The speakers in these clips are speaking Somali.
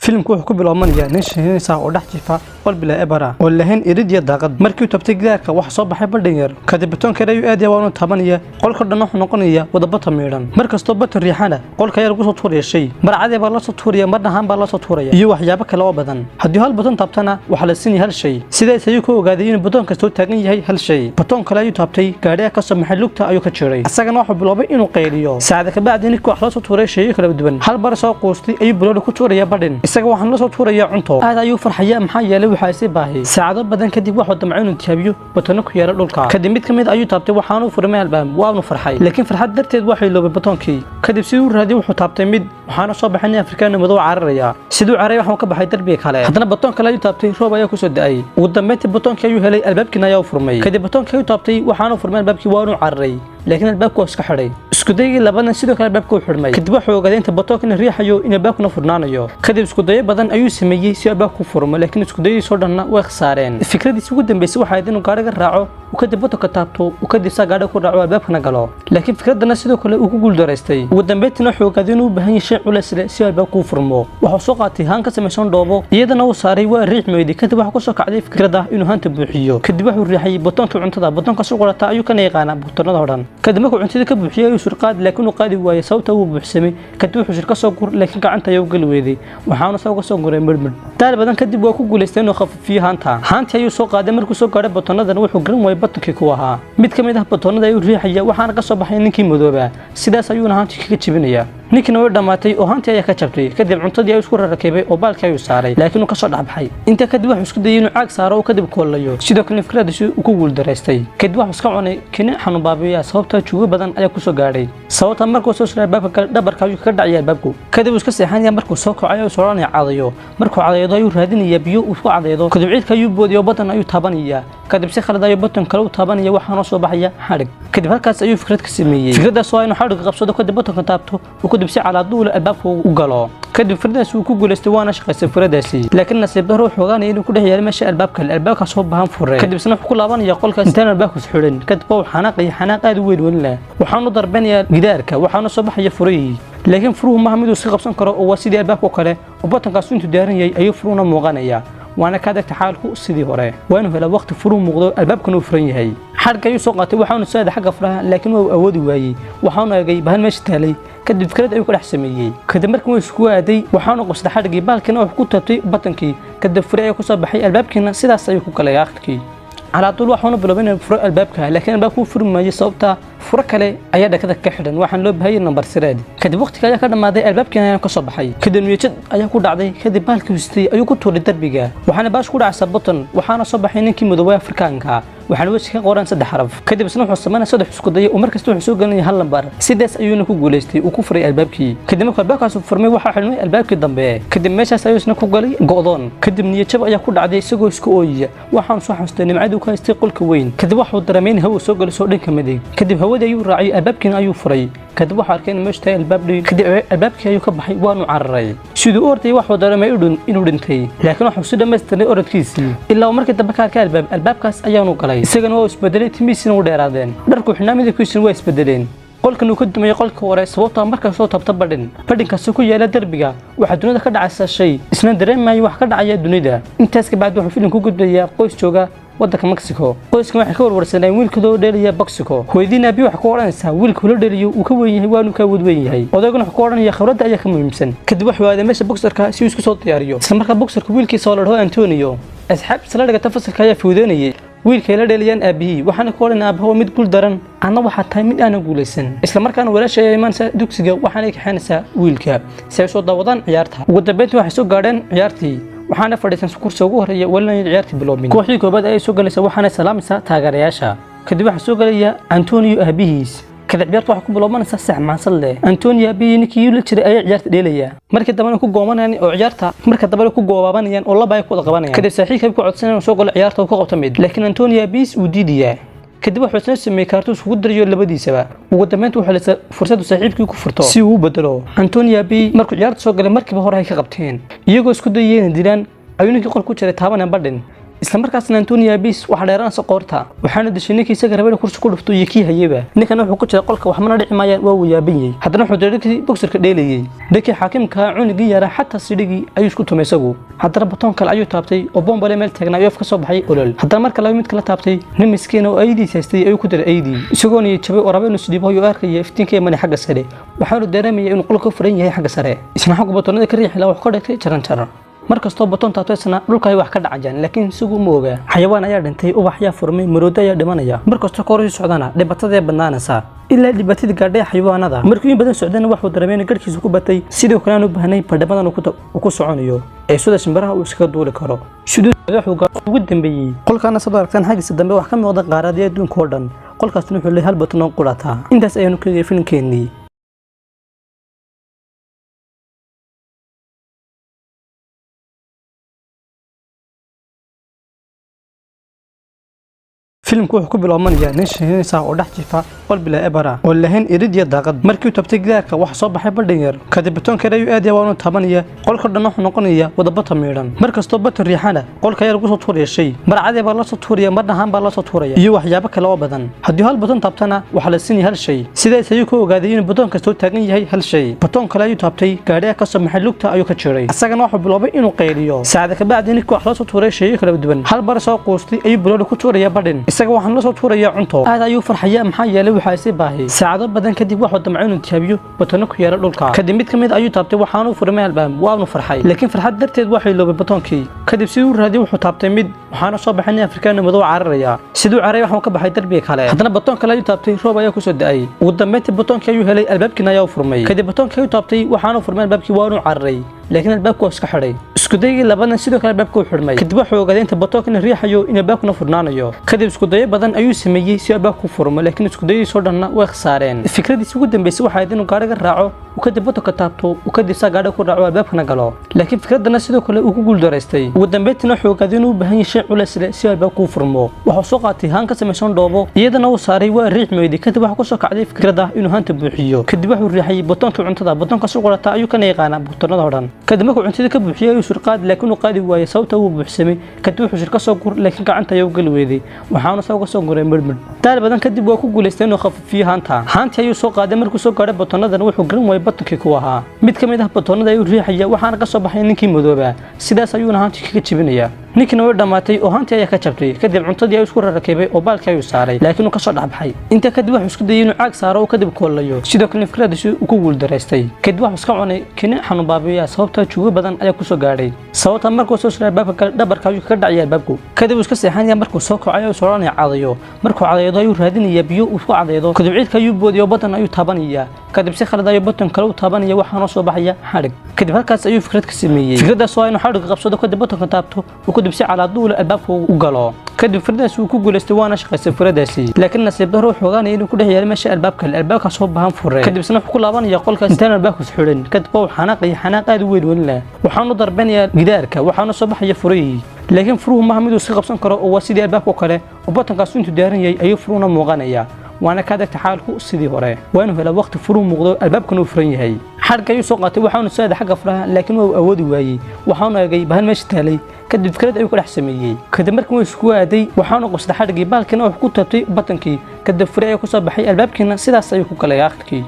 Filimku wuxuu ku bilaabmanayaa nin Shiinaysa oo dhex jiifa qol bilaa ebara oo lahayn irid iyo daaqad. Markii uu tabtay gidaarka, waxa soo baxay badhan yar. Kadib batoonka ayuu aadaya, waanu taabanaya. Qolka dhan wuxuu noqonaya wada button miidhan. Mar kastoo button riixana, qolka ayaa lagu soo tuuraya shay. Mar cadee baa la soo tuuraya, marna haan baa la soo tuuraya iyo waxyaabo kale oo badan. Haddii hal button taabtana, waxaa la siinaya hal shay. Sidaas ayuu ku ogaaday inuu button kastoo taagan yahay hal shay. Button kale ayuu taabtay, gaadhiga ka soo baxay, lugta ayuu ka jiray, isagana wuxuu bilaabay inuu qayliyo. Saacada ka bacdi, ninkii wax loo soo tuuray shayo kala duwan. Hal bar soo quustay ayuu biloodhi ku tuuraya badhin, isaga waxaan la soo tuuraya cunto. Aad ayuu farxaya, maxaa yeelay waxaa isi baahi. Saacado badan kadib, waxuu damcay inuu tijaabiyo batono ku yaala dhulka. Kadib mid ka mid ayuu taabtay, waxaanu furmay albaab, waanu farxay, laakiin farxad darteed waxay iloobay batoonkii. Kadib siduu raadiyay, wuxuu taabtay mid, waxaana soo baxay nin Afrikaan madow cararaya. Siduu cararay, waxuu ka baxay darbiga kale. Haddana batoon kale ayuu taabtay, roob ayaa kusoo da'ay. Ugu dambeyntii batoonkii ayuu helay, albaabkiina ayaa u furmay. Kadib batoonkii ayuu taabtay, waxaanu furmay albaabkii, waanu cararay, laakiin albaabku waa iska xidhay. Iskudaygii labaadna sidoo kale albaabka u xidhmay. Kadib wuxuu ogaaday inta batoonkana riixayo in albaabkuna furnaanayo. Kadib iskudayo badan ayuu sameeyey si albaabku furmo, laakiin iskudayadiisoo dhanna way khasaareen. Fikradiisi ugu dambeysay waxay ahayd inuu gaadhiga raaco, uu kadib batonka taabto, uu kadib saa gaadhiga ku raaco, albaabkana galo, laakiin fikradana sidoo kale uu ku guuldaraystay. Ugu dambeyntiina wuxuu ogaaday inuu u baahan yahay shay culays leh si albaabku u furmo. Wuxuu soo qaatay haan ka samaysan dhoobo, iyadana uu saaray, waa riix moyday. Kadib waxaa kusoo kacday fikradda inuu haanta buuxiyo. Kadib wuxuu riixay batoonkii cuntada. Batoonka si qorata ayuu kana yaqaanaa butonada oo dhan. Kadib markuu cuntada ka buuxiyey ayuu shir qaadi, laakiin uu qaadi waayey, sababta wuu buuxsamay. Kadib wuxuu shir ka soo gur, laakiin gacanta ayuu geli weeday, waxaana soo uga soo guray midhmidh. Daal badan kadib waa ku guulaystay inuu khafiifiyo haanta. Haantii ayuu soo qaaday. Markuu soo gaadhay batonadan, wuxuu garan waayey batonkii ku ahaa. Mid ka mid ah batonada ayuu riixaya, waxaana ka soo baxay ninkii madooba. Sidaas ayuuna haantii kaga jebinaya. Ninkiina way dhammaatay oo haantii ayaa ka jabtay. Kadib cuntadii ayuu isku rarakibay oo baalkii ayuu saaray, laakiin uu kasoo dhexbaxay. Intaa kadib wuxuu isku dayay inuu caag saaro oo kadib koolayo. Sidoo kale fikradiisi uu ku guuldaraystay. Kadib wuxuu iska cunay kini xanuun baabiya, sababta jugo badan ayaa kusoo gaadhay. Sababta markuu soo saaray albaabka kale, dhabarka ayuu kaga dhacaya albaabku. Kadib uu iska seexanaya. Markuu soo kacay, ayuu soranaya cadayo. Markuu cadaydo, ayuu raadinaya biyo uu ku cadaydo. Kadib ciidka ayuu boodiyo, button ayuu taabanaya. Kadib si khalad ayuu button kale u taabanaya, waxaana soo baxaya xadhig. Kadib halkaas ayuu fikrad ka sameeyey. Fikradaas waa inuu xadhigga qabsado, kadib buttonka taabto, uu kadib si calaaduula albaabka u galo. Kadib fikradaas uu ku guulaystay, waana shaqaystay fikradaasi, laakiin nasiib darro wuxuu ogaanaya inuu ku dhex yaalo meesha albaab kale, albaabkaas oo baahan fure. Kadib isna wuxuu ku laabanaya qolkaas intaan albaabkaas xidhin. Kadib waa xanaaqaya, xanaaq aad u weyn welina. Waxaanu darbanayaa gidaarka, waxaanu soo baxaya furihii, laakiin furuhu maaha mid uu iska qabsan karo oo waa sidii albaabka kale oo buttonkaas intuu daaran yahay ayuu furuhuna muuqanaya. Waana ka adagta xaalku sidii hore, waa inuu helaa waqti furuhu muuqdo, albaabkana uu furan yahay. Xadhka ayuu soo qaatay, waxaanu soo aaday xagga furaha, laakiin waa uu awoodi waayey. Waxaanu eegay bahal meesha taalay, kadib fikrad ayuu ka dhex sameeyey. Kadib markii uu isku aaday, waxaanu qabsaday xadhigii, baalkiina wuxuu ku taabtay batankii. Kadib fure ayaa kusoo baxay, albaabkiina sidaas ayuu ku galay aakhirkii. Calaaduul waxaanu biloobay inuu furo albaabka, laakiin albaabku uu furi maayey, sababta furo kale ayaa dhakada ka xidhan. Waxaan loo baahayay nambar sireed. Kadib waqtiga ayaa ka dhammaaday, albaabkiina ayaa ka soo baxay. Kadib niyajad ayaa ku dhacday. Kadib baalkii hustay ayuu ku tuuray darbiga, waxaana baash ku dhacaysa button, waxaana soo baxay ninkii madoobay Afrikaanka, waxaana weji ka qoran saddex xaraf. Kadib isna wuxuu sameynaya saddex isku day oo markasta wuxuu soo gelinaya hal lambar. Sidaas ayuuna ku guulaystay, uu ku furay albaabkii. Kadib markuu albaabkaas furmay, waxaa xidhmay albaabkii dambe. Kadib meeshaas ayuu isna ku galay go'doon. Kadib niyajab ayaa ku dhacday, isagoo iska ooyaya. Waxaanu soo xasuustay nimcadii ku haystay qolka weyn. Kadib waxuu dareemay in hawo soo geliso dhanka midig. Kadib hawadii ayuu raacay, albaabkiina ayuu furay. Kadib waxuu arkay in meeshu tahay albaab dheer. Kadib albaabkii ayuu ka baxay, waanu cararay. Siduu u ordayay, waxuu dareemay inuu dhintay, laakiin wuxuu si dhammaystiray orodkiisii ilaa uu markii dambe ka arkay albaab. Albaabkaas ayaanu galay. Isagana waa isbedelay, timihiisina u dheeraadeen, dharku xidhnaa midabkiisuna waa isbedeleen. Qolkan uu ka dumay qolka hore, sababtoo markastoo tabta badhin, badhinkaasi ku yaala derbiga, waxaa dunida ka dhacaysa shay, isna dareemayo wax ka dhacaya dunida. Intaas ka bacdi wuxuu filimku gudbayaa qoys jooga waddanka Mexico. Qoyskan waxay ka warwarsanayeen wiilkooda oo dheelaya boxiko. Hooyadiina abi waxay ku odhanaysaa wiilka ula dheeliyo uu ka weyn yahay, waanu ka awood weyn yahay. Odayguna wuxuu ku odhanaya khibradda ayaa ka muhiimsan. Kadib wuxuu aaday meesha boxerka si uu isku soo diyaariyo. Isla markaa boxerka wiilkiisa oo la dhaho Antonio, asxaabtiisa la dhigata fasalka ayaa fuudeynayay wiilkay la dheelayaan aabihii, waxaana ku odhan aabaha waa mid guul daran, anna waxaa tahay mid aanan guulaysan. Isla markaana walaasha ayaa imaanaysa dugsiga, waxaanay kaxaynaysaa wiilka si ay soo daawadaan ciyaarta. Ugu dambeyntii waxay soo gaadheen ciyaartii, waxaana fadhiisan kursiga ugu horreeya welina ciyaartii biloobin. Kooxdii koobaad ayay soo galaysaa, waxaana salaamaysaa taageerayaasha. Kadib waxaa soo galaya Antonio aabihiis. Kadib ciyaartu waxay ku biloobanaysaa sax maansad leh. Antonio aabihii ninkii la jiray ayaa ciyaarta dheelaya. Markii dambena ku goomanayaan oo ciyaarta marka dambena ku goobaabanayaan oo laba ay ku wada qabanayaan. Kadib saaxiibkay ku codsanayaan soo galo ciyaarta oo ku qabto mid, laakiin Antonio aabihiis uu diidayaa. Kadib wuxuu isna sameeyey kaartuus ugu dirayo labadiisaba. Ugu dambeyntii wuxuu helay fursad uu saaxiibkii ku furto si uu u bedelo. Antonio aabihi markuu ciyaarta soo galay, markiiba hore ay ka qabteen, iyagoo isku dayay inay dilaan ayuu ninkii qol ku jiray taabanaya badhin. Isla markaasna Antonio Abis waxa dheeranaysa qoorta, waxaana dishay ninkii isaga rabay inuu kursi ku dhufto iyo kii hayaba. Ninkan wuxuu ku jiray qolka, wax mana dhici maayaan, waa uu yaaban yahay. Haddana wuxuu diray ninkii boxerka dheelayay, ninkii xaakimka cunugii yaraa xataa sidhigii ayuu isku tumay isagu. Haddana batoon kale ayuu taabtay oo bombale meel taagnaa iyo af ka soo baxay olol. Haddana marka laba mid kala taabtay, nin miskiin oo aydiis haystay ayuu ku diray aydii, isagoo niyad jabay oo raba inuu isdhiibo ayuu arkaya iftiinka imani xagga sare. Waxaanu dareemaya inuu qolka furan yahay xagga sare, isna xagga batoonada ka riixi lahaa wax ka dhigtay jaran jaran. Markastoo batoon taabto isna dhulka ay wax ka dhacayaan, laakiin isagu ma oga. Xayawaan ayaa dhintay, ubax ayaa furmay, maroodo ayaa dhimanaya. Markastoo ka hor sii socdana dhibaatadee badnaanaysaa ilaa dhibaatadii gaadhay xayawaanada. Markii in badan socdana waxuu dareemay in garhkiisu ku batay, sidoo kale aan u baahnay badhamadan uu ku soconayo ee sida shimbiraha uu iskaga duuli karo. Siduu wuxuu ugu dambeeyey qolkaana soo aragtaan xaggiisa dambe wax ka muuqda qaaradii adduunka oo dhan. Qolkaasna wuxuu leeyahay hal batan oo qurataa. Intaas ayaanu ka eegay filimkeennii. Filimku wuxuu ku bilaabmanayaa nin shiinaysa oo dhex jifa qol bilaa ebara oo lahayn irid iyo daaqad. Markii uu taabtay gidaarka, waxa soo baxay badhan yar. Kadib batoonka ayuu aadaya, waanu taabanaya. Qolka dhan wuxuu noqonaya wada batan miidhan. Markastoo batan riixana qolka ayaa lagu soo tuuraya shay, mar cadee baa la soo tuuraya, mar dhahaan baa la soo tuuraya iyo waxyaabo kale oo badan. Haddii hal batoon taabtana waxaa la siinaya hal shay. Sidaas ayuu ku ogaaday inuu batoon kastoo taagan yahay hal shay. Batoon kale ayuu taabtay, gaadhi ka soo baxay lugta ayuu ka jiray, isagana wuxuu bilaabay inuu qayliyo. Saacada ka bacdi ninkii wax la soo tuuray shayo kala duwan. Hal bar soo quustay ayuu biloodhi ku tuuraya badhin, isaga waxaan la soo tuuraya cunto. Aad ayuu farxaya, maxaa yeelay waxaa isi baahi. Saacado badan kadib wuxuu damcay inuu tijaabiyo batoonno ku yaala dhulka. Kadib mid ka mid ayuu taabtay, waxaanu furmay albaab, waanu farxay, laakiin farxad darteed waxay iloobay batoonkii. Kadib siduu raadiyay wuxuu taabtay mid, waxaana soo baxay nin Afrikaan madow cararaya. Siduu cararay waxuu ka baxay darbiga kale. Haddana batoon kale ayuu taabtay, roob ayaa kusoo da'ay. Ugu dambeyntii batoonkii ayuu helay, albaabkiina ayaa u furmay. Kadib batoonkii ayuu taabtay, waxaanu furmay albaabkii, waanu cararay, laakiin albaabku waa iska xidhay. Isku daygii labaadna sidoo kale albaabku uu xidhmay. Kadib wuxuu ogaaday inta batoonkana riixayo in albaabkuna furnaanayo. Kadib isku dayo badan ayuu sameeyey si albaabku furmo, laakiin isku dayadiisoo dhanna way khasaareen. Fikradiisa ugu dambeysay waxay ahayd inuu gaadhiga raaco, uu kadib batonka taabto, uu kadib saa gaadhiga ku raaco albaabkana galo, laakiin fikraddana sidoo kale uu ku guuldaraystay. Ugu dambeyntiina wuxuu ogaaday inuu u baahan yahay shay culays leh si albaabku u furmo. Wuxuu soo qaatay haan ka samaysan dhoobo, iyadana uu saaray, waa riix meeyday. Kadib waxaa kusoo kacday fikradda inuu haanta buuxiyo. Kadib wuxuu riixay batoonka cuntada, batoonka si qurata ayuu kana yaqaanaa batoonada oo dhan. Kadib markuu cuntada ka buuxiyay ayuu shir qaadi, laakiin uu qaadi waayay sababta uu buuxsamay. Kadib wuxuu shir ka soo gur, laakiin gacanta ayuu gali weeday, waxaana soo ka soo guray midhmidh. Daal badan kadib waa ku guulaystay inuu khafiifiyo haanta. Haantii ayuu soo qaaday. Markuu soo gaadhay batoonadan wuxuu garan waayay batonkii ku ahaa. Mid ka mid ah batoonada ayuu riixaya, waxaana ka soo baxay ninkii madoobaa, sidaas ayuuna haantii kaga jebinaya. Ninkiina way dhammaatay oo haantii ayaa ka jabtay. Kadib cuntadii ayuu isku rarakeebay oo baalkii ayuu saaray, laakiin uu ka soo dhexbaxay. Intaa kadib wuxuu isku dayay inuu caag saaro oo kadib koolayo, sidoo kale fikradiisi uu ku guuldaraystay. Kadib wuxuu iska cunay kini xanuun baabi'iya, sababta juugo badan ayaa kusoo gaadhay. Sababta markuu soo saaray albaabka kale dhabarka ayuu kaga dhacaya albaabku. Kadib uu iska seexanaya. Markuu soo kacay ayuu soo cadayo. Markuu cadaydo ayuu raadinaya biyo uu ku cadaydo. Kadib ciidka ayuu boodiyo, batan ayuu taabanaya. Kadib si khalad ayuu batan kale u taabanaya, waxaana soo baxaya xadhig. Kadib halkaas ayuu fikrad ka sameeyey. Fikradaas waa inuu xadhigga qabsado, kadib batanka taabto, uu kadib si calaaduule albaabka u galo. Kadib fikradaas uu ku guulaystay, waana shaqaystay fikradaasi, laakiin nasiib darro wuxuu ogaanaya inuu ku dhex yaalay meesha albaab kale, albaabkaas oo baahan fure. Kadib isna wuxuu ku laabanaya qolkaas intaan albaabkaas xidhin. Kadib waa xanaaqaya, xanaaq aad u weyn welina, waxaanu darbanayaa gidaarka, waxaana soo baxaya furihii, laakiin furuhu maaha mid uu iska qabsan karo oo waa sidii albaabka oo kale oo batankaas intuu daaran yahay ayuu furuhuna muuqanaya, waana ka adagta xaalku sidii hore. Waa inuu helaa waqti furuhu muuqdo albaabkana uu furan yahay. Xadhigga ayuu soo qaatay, waxaanu soo aaday xagga furaha, laakiin waa uu awoodi waayey. Waxaanu eegay bahan meesha taalay, kadib fikrad ayuu ka dhex sameeyey. Kadib markii uu isku aaday waxaanu qabsaday xadhiggii, baalkiina wuxuu ku taabtay batankii. Kadib fure ayaa kusoo baxay albaabkiina, sidaas ayuu ku galay aakhirkii.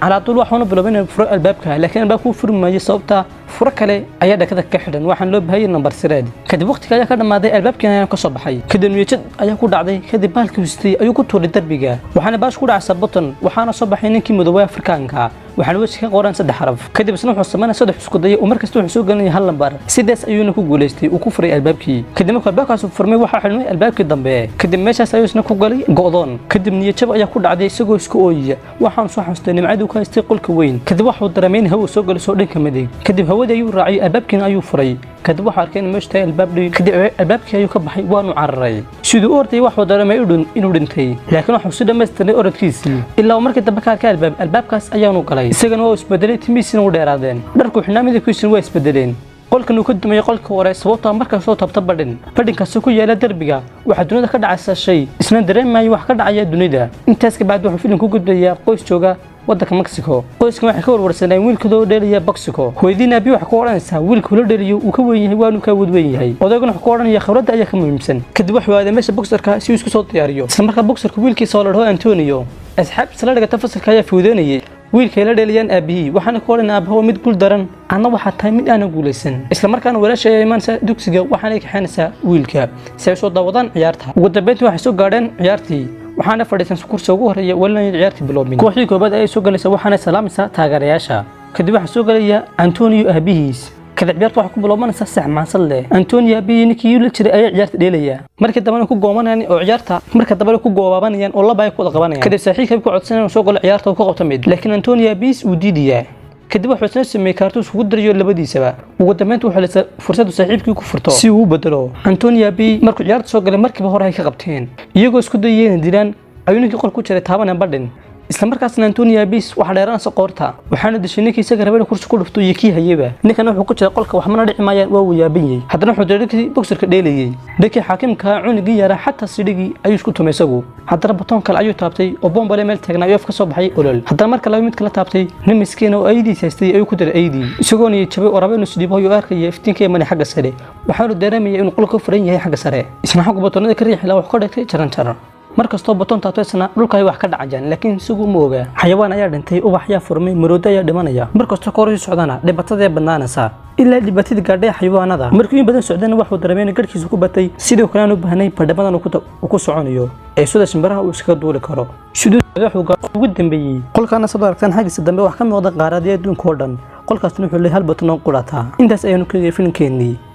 Calaa tuul waxaanu biloobay inuu furo albaabka, laakiin albaabku wuu furi maayey, sababta furo kale ayaa dhakada ka xidhan, waxaan loo baahayay nambar sireed. Kadib waqtiga ayaa ka dhammaaday, albaabkiina ayaa ka soo baxay. Kadib niyajad ayaa ku dhacday. Kadib baalkii hustay ayuu ku tuuray darbiga, waxaana baash ku dhacaysa button, waxaana soo baxay ninkii madoobay Afrikaanka, waxaana weji ka qoran 3 xaraf. Kadib isna wuxuu sameynaya 3 isku day oo markasta wuxuu soo gelinaya hal lambar, sidaas ayuuna ku guulaystay, uu ku furay albaabkii. Kadib markuu albaabkaas furmay waxaa xidhmay albaabkii dambe. Kadib meeshaas ayuu isna ku galay go'doon. Kadib niyajab ayaa ku dhacday isagoo isku ooyaya, waxaanu soo xasuustay nimcadii ku haystay qolka weyn. Kadib waxuu dareemay in hawo soo geliso dhanka midig. Kadib hawadii ayuu raacay, albaabkiina ayuu furay. Kadib waxuu arkay in meeshu tahay albaab dhow. Kadib albaabkii ayuu ka baxay, waanu cararay. Siduu u ordayay waxuu dareemay inuu dhintay, laakiin wuxuu si dhammaystiray orodkiisii ilaa uu markii dambe ka arkay albaab. Albaabkaas ayaanu galay, isagana waa isbedelay, timihiisina u dheeraadeen, dharku xidhnaa midabkiisina waa isbedeleen. Qolkan uu ka dumay qolka hore, sababtoo markastoo taabta badhin, badhinkaasi ku yaala derbiga, waxaa dunida ka dhacaysa shay, isna dareemayo wax ka dhacaya dunida. Intaas ka bacdi wuxuu filimku gudbayaa qoys jooga waddanka Mexico. Qoyskan waxay ka warwarsanayeen wiilkooda oo dheelaya Mexico. Hooyadiina abi waxay ku odhanaysaa wiilka ula dheeliyo uu ka weyn yahay, waanu ka awood weyn yahay. Odayguna wuxuu ku odhanaya khibradda ayaa ka muhiimsan. Kadib wuxuu aaday meesha boxerka si uu isku soo diyaariyo. Isla markaa boxerka wiilkiisa oo la dhaho Antonio asxaabtiisa la dhigata fasalka ayaa fuudeynayay wiilkay la dheelayaan aabihii, waxaana ku odhanaya aabaha waa mid guul daran, anna waxaa tahay mid aanan guulaysan. Isla markaana walaasha ayaa imaanaysa dugsiga, waxaanay kaxaynaysaa wiilka si ay soo daawadaan ciyaarta. Ugu dambeyntii waxay soo gaadheen ciyaartii, waxaana fadhiisan kursiga ugu horreeya welina ciyaartii biloobmin. Kooxdii koobaad ayay soo galaysaa, waxaana salaamaysaa taageerayaasha. Kadib waxaa soo galaya Antonio aabihiis. Kadib ciyaartu waxay ku bilowmanaysaa sax maansad leh. Antonio aabihii ninkii la jiray ayaa ciyaarta dheelaya. Markii dambena ku goomanayaan oo ciyaarta marka dambena ku goobaabanayaan oo laba ay ku wada qabanayaan. Kadib saaxiibka ku codsanayaan soo galo ciyaarta oo ku qabto mid, laakiin Antonio aabihiis uu diidayaa. Kadib wuxuu isna sameeyey kaartuus ugu darayo labadiisaba. Ugu dambeyntii wuxuu helay fursad saaxiibkii ku furto si uu u bedelo. Antonio aabihii markuu ciyaarta soo galay markiiba hore ay ka qabteen, iyagoo isku dayay inay dilaan ayuu ninkii qol ku jiray taabanaya badhin. Isla markaasna Antonio aabihiis waxaa dheeranaysa qoorta, waxaana dishay ninkii isaga rabay inuu kursi ku dhufto iyo kii hayayba. Ninkana wuxuu ku jiray qolka, waxmana dhici maayaan, waa uu yaaban yahay. Haddana wuxuu diray ninkii boxerka dheelayay. Ninkii xaakimka cunugii yaraa xataa sidhigii ayuu isku tumay isagu. Haddana batoon kale ayuu taabtay oo bombale meel taagnaa ayuu af ka soo baxay olol. Haddana marka laba mid kala taabtay, nin miskiin oo aydiis haystay ayuu ku diray aydii, isagoo niyad jabay oo raba inuu isdhiibo ayuu arkaya iftiinka imanay xagga sare, waxaanu dareemaya inuu qolka furan yahay xagga sare. Isna xagga batoonada ka riixi lahaa wax ka dhigtay jaran jaran. Markastoo batoon taabto isna dhulka ay wax ka dhacayaan, laakiin isagu ma oga. Xayawaan ayaa dhintay, ubax ayaa furmay, maroodo ayaa dhimanaya. Markastoo ka hor sii socdana dhibaatadee badnaanaysaa ilaa dhibaatadii gaadhay xayawaanada. Markii in badan socdana waxuu dareemay in garhkiisu ku batay, sidoo kale aan u baahnay badhamadan uu ku soconayo ee sida shimbiraha uu iskaga duuli karo. Siduu wuxuu ugu dambeeyey qolkaana sabab aragtaan xaggiisa dambe wax ka muuqda qaaradii adduunka oo dhan. Qolkaasna wuxuu leeyahay hal batoon oo qurataa. Intaas ayaanu ka eegay filimkeennii.